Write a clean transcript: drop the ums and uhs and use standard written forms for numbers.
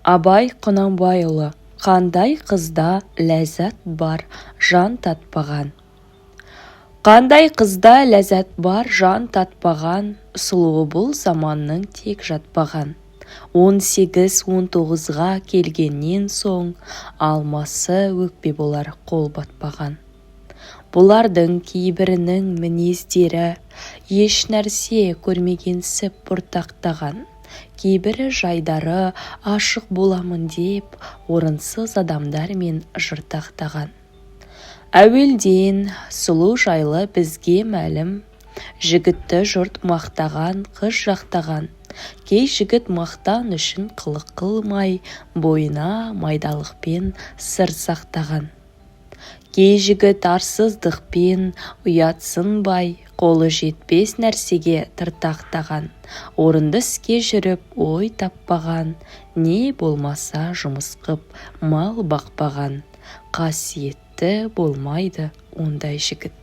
Абай Құнанбайұлы. Қандай қызда ләззат бар, жан татпаған? Қандай қызда ләззат бар, жан татпаған? Сұлуы бұл заманның тек жатпаған. 18, 19-ға келгеннен соң алмасы өкпе болар қол батпаған. Бұлардың кейбірінің мінездері еш нәрсе көрмегенсіп бұлтақтаған. Кейбірі жайдары ашық боламын деп, орынсыз адамдармен жыртақтаған. Әуелден сұлу жайлы бізге мәлім: жігітті жұрт мақтаған, қыз жақтаған. Кей жігіт мақтан үшін қылық қылмай, бойына майдалықпен сыр сақтаған. Кей жігіт арсыздықпен ұятсынбай, қолы жетпес нәрсеге тыртақтаған. Орынды іске жүріп ой таппаған, не болмаса жұмыс қып мал бақпаған. Қасиетті болмайды ондай жігіт.